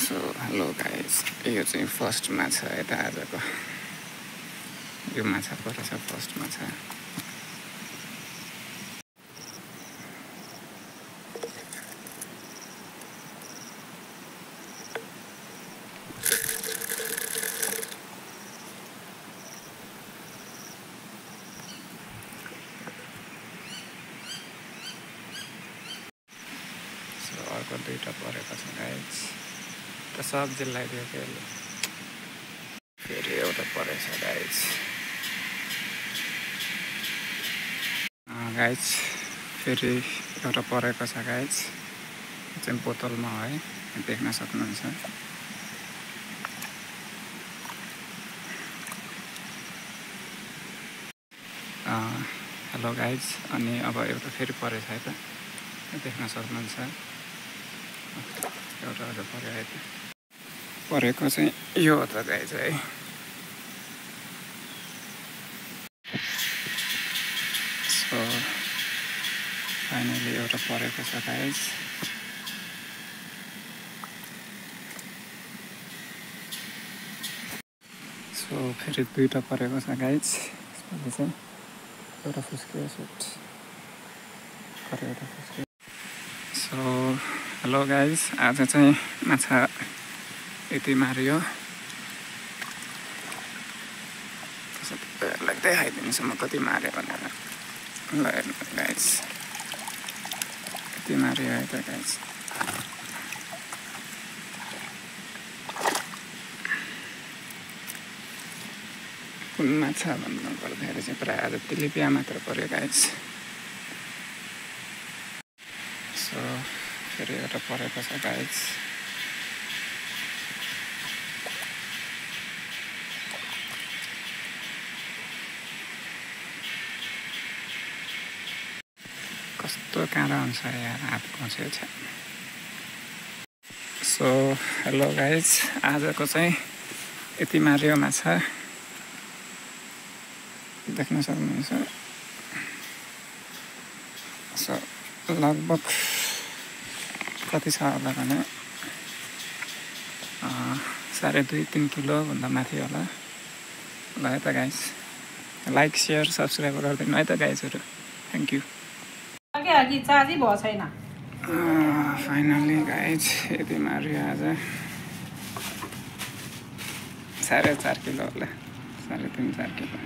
So hello guys, यो चाहिँ first माछा यता आजको यो माछा परेछ फर्स्ट माछा। सो अर्को दुईटा परेको छ गाइज, त सब जिल्लाइदियो कि यसले। फेरि एउटा परेछ गाइज। गाइज फेरि एउटा परेको छ गाइज, चाहिँ बोतलमा है, देख्न सक्नुहुन्छ। हेलो गाइज, अनि अब एउटा फेरि परेछ है त, देख्न सक्नुहुन्छ। एउटा अझ पऱ्यो है त, परेको चाहिँ यो हो त गाइज है। सो फाइनली एउटा परेको छ गाइज। सो फेरि दुईटा परेको छ गाइज। यसपालि चाहिँ एउटा फुस्कियो सुट एउटा फुस्कियो। सो हेलो गाइज, आज चाहिँ माछा यति मारियो। तपाईँहरूलाई देखाइदिन्छु म कति माऱ्यो भनेर। ल हेर्नु गाइज, कति माऱ्यो है त गाइज। कुन माछा भन्नु पर्दाखेरि चाहिँ प्रायः आज तिलिपिया मात्र पऱ्यो गाइज। सो फेरि एउटा परेको छ गाइज। कस्तो काँडा हुन्छ यार, हात घोच्यो छ। सो हेलो गाइज, आजको चाहिँ यति मारियो माछा, देख्न सक्नुहुन्छ। सो लगभग कति छ होला भने 2.5-3 किलोभन्दा माथि होला। ल है त गाइज, लाइक सेयर सब्सक्राइब गरिदिनु है त गाइजहरू। Thank you. फाइनली गाइज यति मारियो आज। 4.5 किलो होला, 3.5-4 किलो।